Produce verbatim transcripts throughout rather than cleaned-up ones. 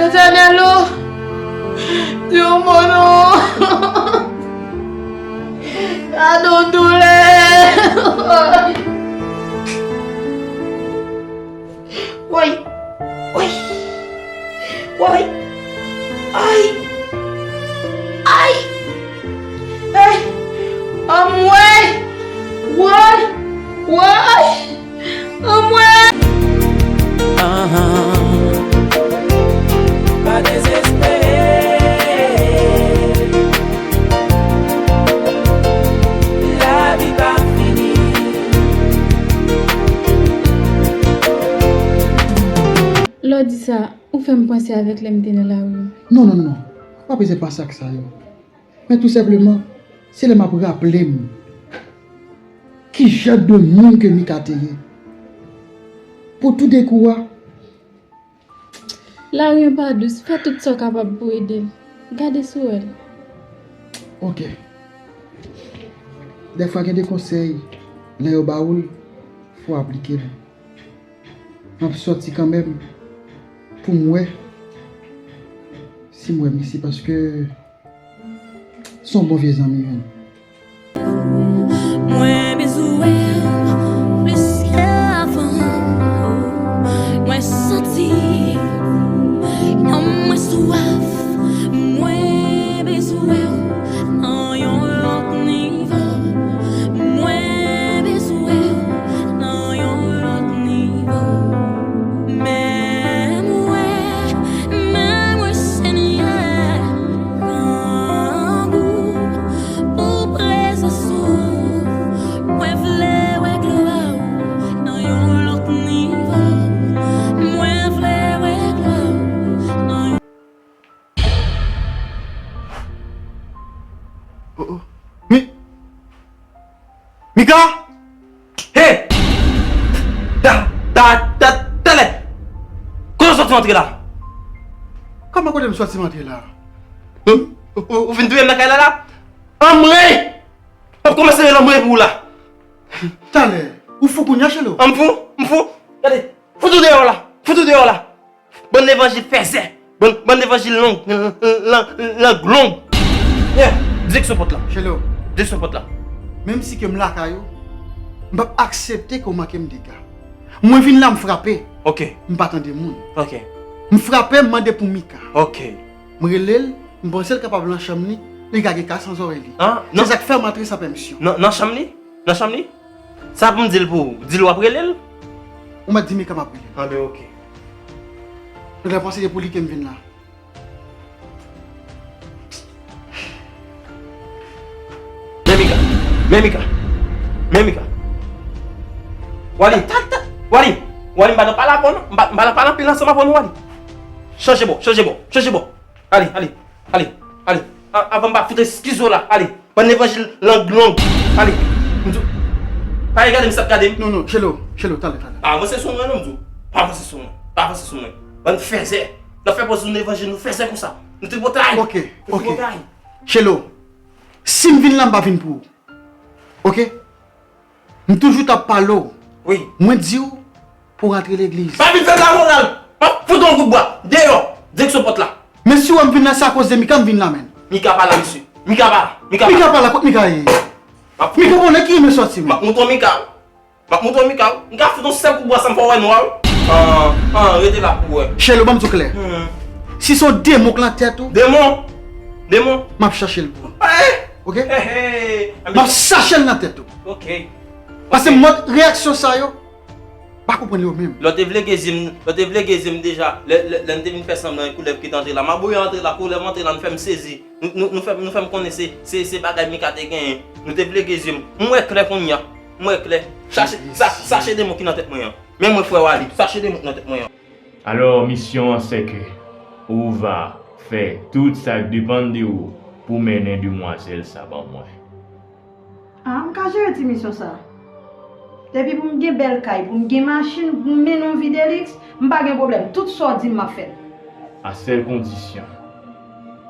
Etènèl o, di yon mo non. Gade yon doulè. Woy. Woy. Woy. Ay. Ay. Ay. Anmwey. Woy. Woy. Anmwey. Ahan. Pa dezespere. Lavi pa fini. Lè w di sa, ou fè m panse avèk lè m te nan lari. Non, non, non. Pa bezwen panse ak sa yo. Men tou senpleman, se lè m ap raple m ki jan de moun ke Mika te ye. Pou toudenkou a, lari an pa dous, fè tout sa w kapab pou ede l. Gade si w wè l. Ok. Dèfwa gen de konsèy, lè yo ba ou l, fò w aplike l. M ap sòti kanmenm pou m wè si m wè misye, paske se yon bon vye zanmi menm. Mwen bezwen wè w plis ke avan. Mwen santi nanm mwen swaf. Mwen bezwen wè w nan yon lòt nivo. Mwen bezwen wè w nan yon lòt nivo. Men mwen, men mwen, Senyè, grangou pou prezans ou. Mwen vle wè glwa ou nan yon lòt nivo. Mwen vle wè glwa ou nan yon Oh, oh. Mi-, Mika? Hey! Da, da, da, talè! Kote w sòti antre la? Kòman kote m sòti m antre la? Ou, ou, ou, ou vin touye m nan kay la la? Anmwey! M ap kòmanse rele anmwey pou ou la. Talè, ou fou kounye a, Chelo? An m fou? M fou? Gade, fout ou deyò la! Fout ou deyò la! Bann levanjil fèzè. Bann, bann levanjil long, lang, lang long. Yeah. Direksyon pòt la. Chelo. Direksyon pòt la. Menm si ke m lakay ou, m p ap aksepte ke w manke m dega. Mwen vin la, m frape. Ok. M pa tande moun. Ok. M frape, m mande pou Mika. Ok. M rele l, m panse l kapab nan chanm li, li ka gen kay san zòrèy li. Ah, non. Se sa k fè m antre san pèmisyon. Nan, nan chanm li? Nan chanm li? Sa pou m di l pou ou? Di l w ap rele l? Ou mèt di Mika m ap rele l. Anben, ok. Donk, lè panse se pou li ke m vin la. Men Mika! Men Mika! Men Mika! Wali! Wali! Wali, m pa nan pale avè w non. M pa, m pa nan pale anpil ansanm avè w non, Wali. Chanje bò, chanje bò, chanje bò. Ale, ale, ale, ale. A-, avan m pa fout eskize w la, ale. Bann levanjil lang long. Ale. M di w, pa regade m, sa ap gade m. Non, non, Chelo, Chelo, talè, talè. Pa avanse sou mwen non, m di w. Pa avanse sou mwen. Pa avanse sou mwen. Bann fèzè. N ap fè pòz nou levanjil, nou fèzè konsa. Nou tripotay. Ok, ok. Nou tripotay. Chelo, si m vin la, m pa vin pou ou. Ok? M toujou t ap pale w. Wi. Mwen di w pou w rantre legliz. Pa vin fè lamoral! M ap fout ou yon kout bwa! Deyò! Direksyon pòt la! Men si w wè m vin la, se akoz de Mika m vin la, menn. Mika pa la, mesye. Mika pa la. Mika pa la. Mika pa la, kot Mika ye? M ap Mika bon, lè ki men sòti, m ap montre w Mika. M ap montre w Mika. M ka fout yon sèl kout bwa san m fè w wè nwa, wi. An, an, rete la pou w wè. Chelo, ban m di w klè. Hmm. Si se yon demon k lan tèt ou, Demon! Demon! M ap chache l pou ou. Eh! Ok? Eh, eh! M ap chache l nan tèt ou. Ok. Paske mòd reyaksyon sa yo, pa konprann yo menm. Lè w te vle gezi m, lè w te vle gezi m deja, lè, lè, lè n te vin fè sanblan e koulèv ki t antre la, maboya antre la, koulèv antre la, nou fè m sezi. Nou, nou, nou fè, nou fè m konnen se, se, se bagay Mika te genyen. Nou te vle gezi m. M wè klè kounye a. M wè klè. Chache, sa, chache demon ki nan tèt mwen an. Men mwen, frè Wali, chache demon ki nan tèt mwen an. Alò, misyon an sèke ou va fè tout sa k depann de ou pou mennen demwazèl sa ban mwen. Ah, m ka jere ti misyon sa. Depi pou m gen bèl kay, pou m gen machin, pou m mennen yon vi de liks, m pa gen pwoblèm. Tout sa w di m, m ap fè l. A sèl kondisyon,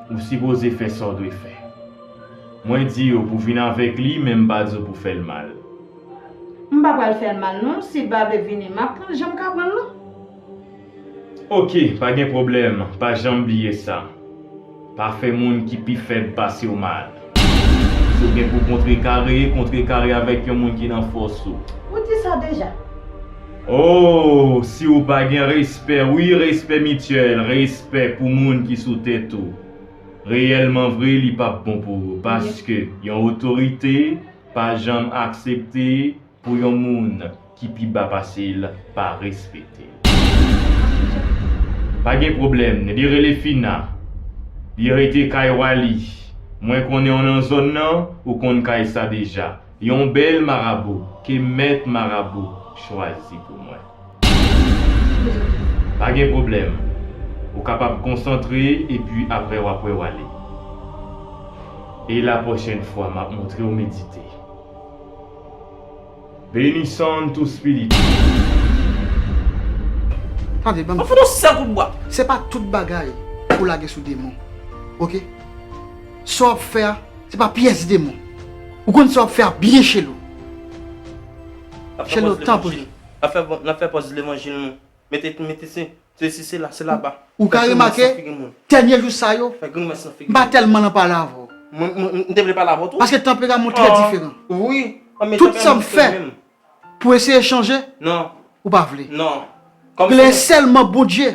ou sipoze fè sa w dwe fè. Mwen di yo pou vin avèk li, men m pa di w pou fè l mal. M pa pral fè l mal non, si l pa vle vini, m ap pran l jan m ka pran l lan. Ok, pa gen pwoblèm, pa janm bliye sa. Pa fè moun ki pi fèb pase w mal. Si w gen pou kontrekare, kontrekare avèk yon moun ki nan fòs ou. Ou di sa deja. Oh, si w pa gen respè, wi, respè mityèl, respè pou moun ki sou tèt ou. Reyèlman vre, li p ap bon pou ou, paske yon otorite pa janm aksepte pou yon moun ki pi ba pase l pa respekte l. Pa gen pwoblèm, li rele Fina. Li rete kay Wali. Mwen konnen w nan zòn nan, ou konn kay sa deja. Yon bèl marabou ke mèt marabou chwazi pou mwen. Pa gen pwoblèm. Ou kapab konsantre epi apre w ap wè w ale. E la pwochèn fwa m ap montre w medite. Benissant tu spiritu. Tande, ban m. Mwen fout yon sèl kout bwa. Se pa tout bagay pou lage sou demon. Oke? Sa w ap fè a, se pa pyès demon. Ou konn sa w ap fè a byen, Chelo. Chelo, tanpri. N ap fè, n ap fè pòz levanjil nou. Mete, mete se, se, se, se la, se laba. Ou ka remake, dènye jou sa yo, m pa tèlman nan pale avè w. Mwen, mwen, m te vle pale avè w tou. Paske tanperaman w trè diferan. Wi. Tout sa m fè pou eseye chanje, ou pa vle. Non. Glè sèlman Bondye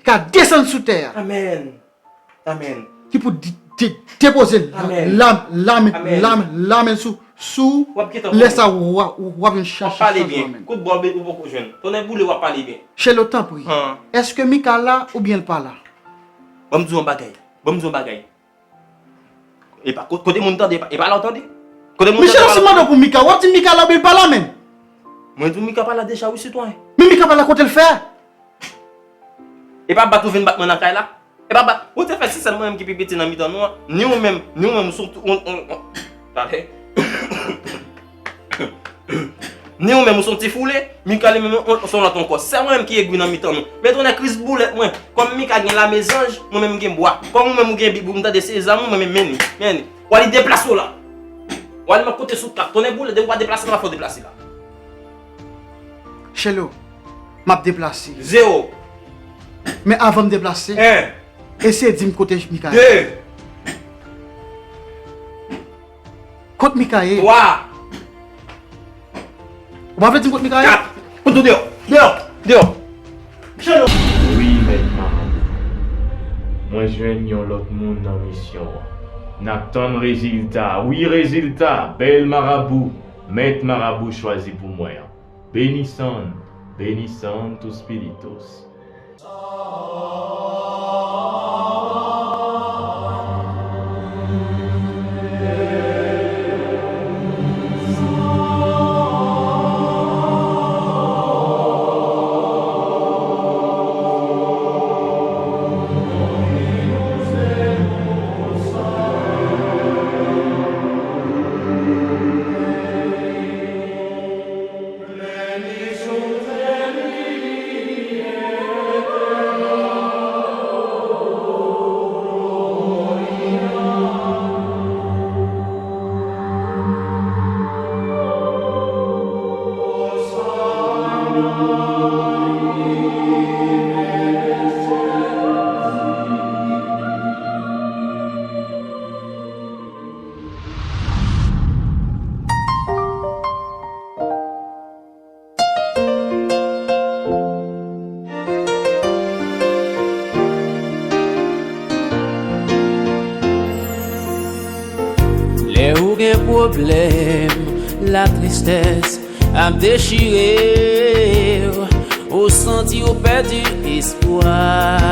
ka desann sou tè a. Amèn. Amèn. Ki pou di- de- depoze l. Amèn. Lam, lam, lam, lam sou, sou lè sa w ap, w ap vin chache chanjman menm. Kout bwa ou poko jwenn. Tonnè boule w ap pale byen. Chelo, tanpri. Èske Mika la oubyen l pa la? Ban m di w yon bagay. Ban m di w yon bagay. E pa ko- kote moun tande, e pa la w tande. Kote moun tande. Michel, si mande w pou Mika, w ap di Mika la oubyen l pa la menm? Mwen di w Mika pa la deja wi, sitwayen. Men Mika pa la, kote l fè? E pa bat ou vin bat mwen nan kay la? E pa bat, ou te fè si sèl mwen menm ki pi piti nan mitan nou an, ni ou menm, ni ou menm ou sou, ou, ou, ou, talè. Ni ou menm ou son ti foule, Mika li menm ou, ou son lòt ankò. Sèl mwen menm ki egri nan mitan nou. Men tonnè kris boulèt mwen. Kòm Mika gen lame zanj, mwen menm m gen bwa. Kòm ou menm ou gen bib, ou m tande se zam ou, mwen menm men li. Men li. Wali deplase w la. Wali m ap konte sou kat. Tonnè boulèt, depi w pa deplase, m ap fè w deplase la. Chelo, m ap deplase. Zewo. Men avan m deplase, eseye di m kote Mika ye. De. Kot Mika ye? Twa. Ou pa vle di m kot Mika ye? Kat. Kote w deyò? Deyò. Deyò. Chelo. Wi, mèt marabou. Mwen jwenn yon lòt moun nan misyon an. N ap tann rezilta. Wi, rezilta. Bèl marabou. Mèt marabou chwazi pou mwen an. Benissant, benissant tu spiritus. Lè ou gen pwoblèm, latristès ap dechire w, ou santi w pèdi espwa.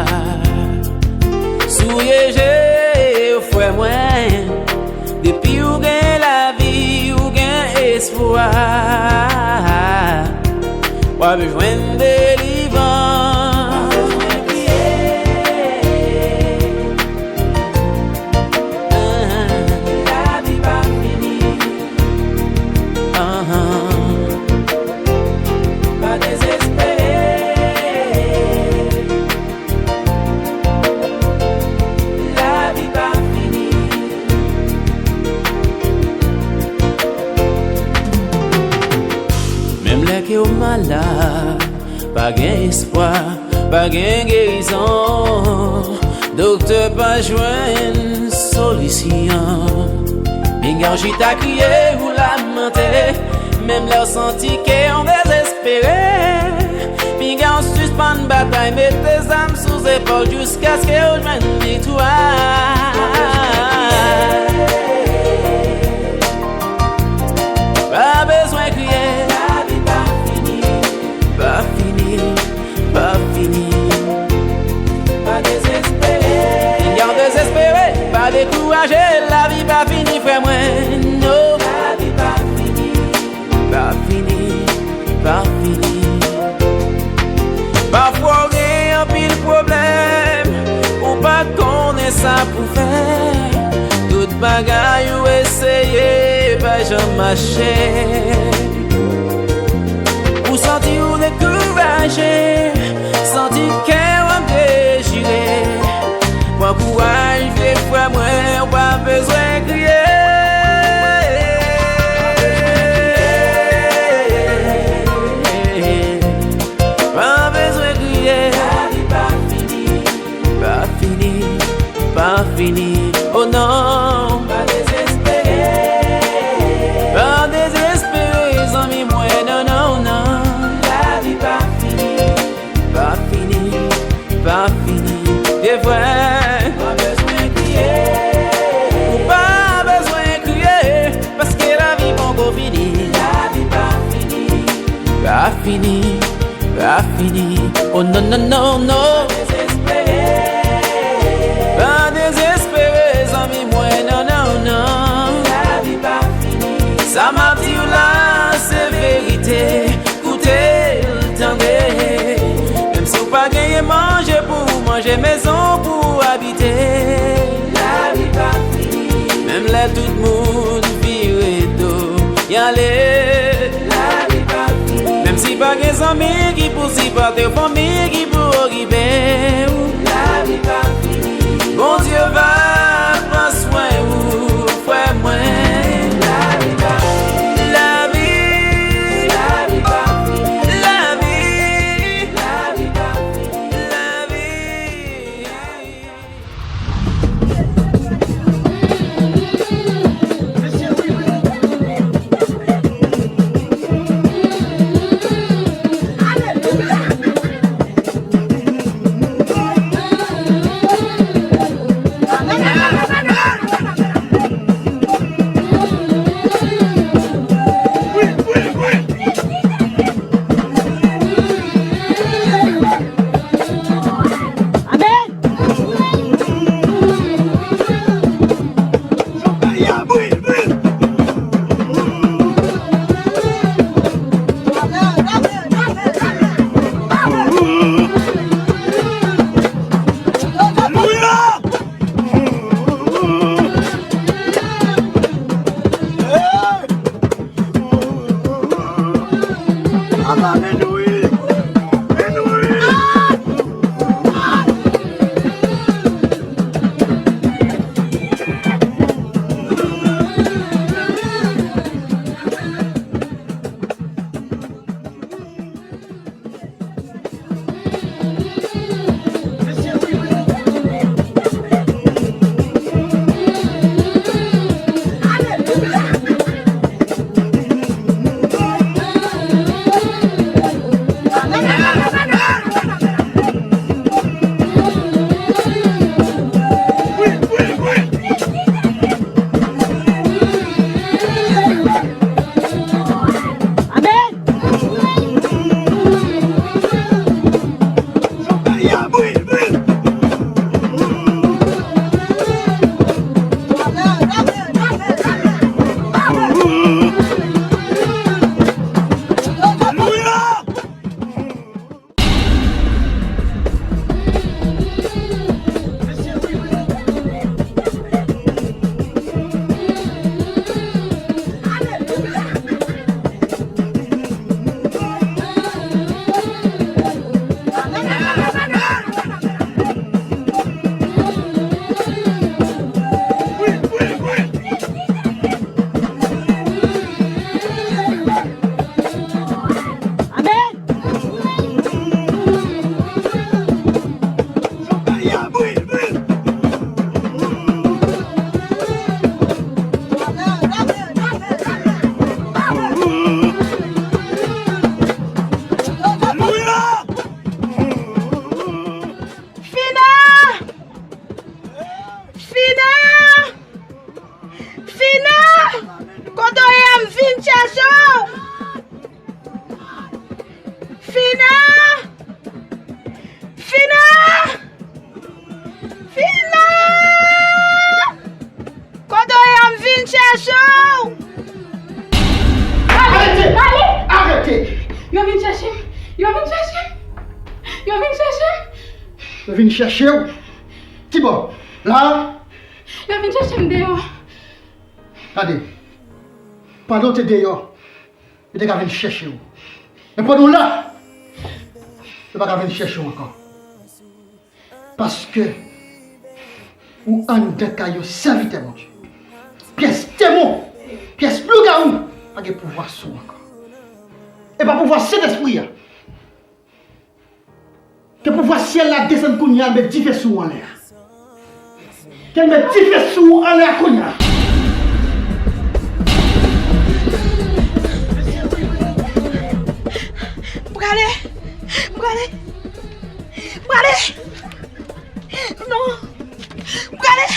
Souye je w, frè mwen, depi w gen lavi, w gen espwa. W ap jwenn delivrans. Lavi pa fini. Pa dezespere. Lavi pa fini. Menm lè ke w malad, pa gen espwa. Pa gen gerizon, doktè pa jwenn solisyon. Pinga w chita kriye ou lamante, menm lè w santi ke w dezespere. Pinga w sispann batay, mete zam sou zepòl jiskaske w jwenn viktwa. Pa bezwen kriye, lavi pa fini, pa fini, pa fini. Pa dezespere, pinga w dezespere, pa dekouraje, lavi pa fini, frè mwen, no. Lavi pa fini, pa fini, pa fini. Pafwa w gen anpil pwoblèm, ou pa konnen sa pou fè. Tout bagay ou eseye pa janm mache. Ou santi ou dekouraje, santi kè w ap dechire. Pran kouraj, vye frè mwen, ou pa bezwen kriye. Pa bezwen kriye. Lavi pa fini, pa fini, pa fini. Oh non. Pa dezespere. Pa dezespere, zanmi mwen, non, non, non. Lavi pa fini, pa fini, pa fini. Vye frè, pa bezwen kriye. Ou pa bezwen kriye, paske lavi poko fini. Lavi pa fini, pa fini, pa fini. Oh non, non, non, non. Pa dezespere. Pa dezespere, zanmi mwen, non, non, non. Lavi pa fini. Sa m ap di w la, se verite. Koute l, tande. Menm si w pa genyen manje pou w manje, mezon pou w abite. Lavi pa fini. Menm lè tout moun vire do y ale. Lavi pa fini. Menm si pa gen zanmi ki pou sipòte w, fanmi ki pou okipe w. Lavi pa fini. Bondye va pran swen ou, frè mwen. Lavi pa fini. Lavi, lavi pa fini. Lavi, lavi pa fini. Lavi. Chèche w! Arete! Arete! Yo vin chèche m! Yo vin chèche m! Yo vin chèche m! Yo vin chèche w? Kibò? La? Yo vin chèche m deyò. Gade, pandan w te deyò, yo te ka vin chèche w. Men pandan w la, yo pa ka vin chèche w ankò. Paske ou anndan kay yon sèvitè Bondye. Pyès demon, pyès lougawou pa gen pouvwa sou w ankò. E pa pouvwa Sentespri a. Ke pouvwa syèl la desann kounye a, met dife sou ou anlè a. Ke l met dife sou ou anlè a kounye a. M prale. M prale. M prale. Non. M prale.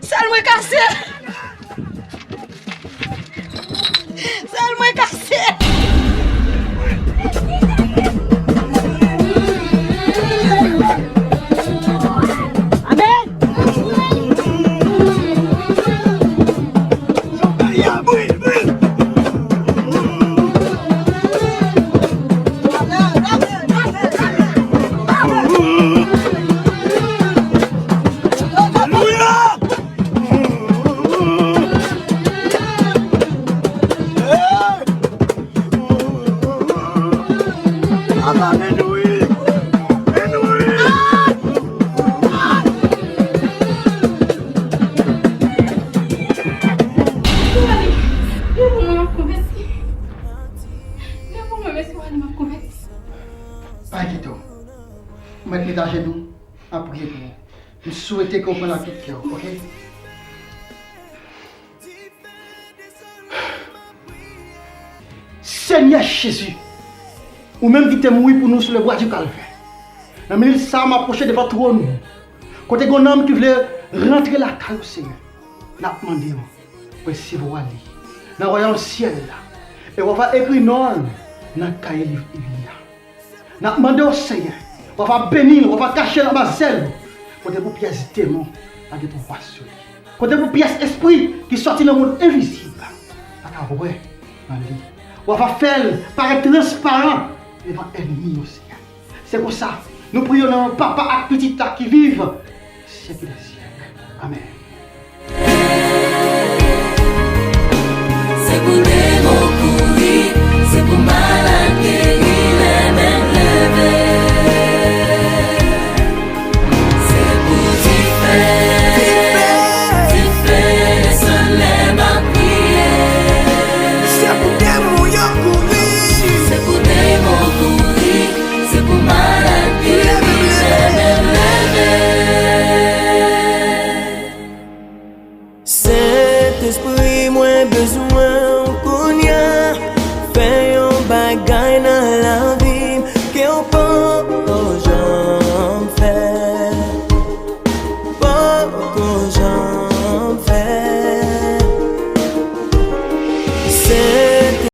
Sèl mwen kase. Sèl mwen kase. Amèn. Li pou mwen, m ap konvèti. Li pou mwen, mesye Wally, m ap konvèti. Pa enkyete w. Ou mèt met ajenou, m ap priye pou ou. M swete ke w pran l ak tout kè w, oke? Senyè Jezi, ou menm ki te mouri pou nou sou le bwa di Kalvè, nan minit sa a, m apwoche devan twòn ou, kote gen yon nanm ki vle rantre lakay ou, Senyè. N ap mande w pou resevwa li nan wayòm syèl la, e w ap ekri non l nan kaye liv vi a. N ap mande w, Senyè, w ap beni l, w ap kache l anba zèl ou, kote pou pyès demon pa gen pouvwa sou li, kote pou pyès espri ki sòti nan mond envizib pa ka wè nan li. W ap fè l parèt transparan devan ènmi yo, Senyè. Se konsa, nou priye nan non Papa ak Pitit la ki viv syèk dè syèk. Amèn. Se pou demon kouri, se pou malad geri, lè menm leve. Se pou dife, dife desann lè m ap priye. Se pou demon yo kouri. Se pou demon kouri, se pou malad geri, lè menm leve. Sentespri, mwen bezwen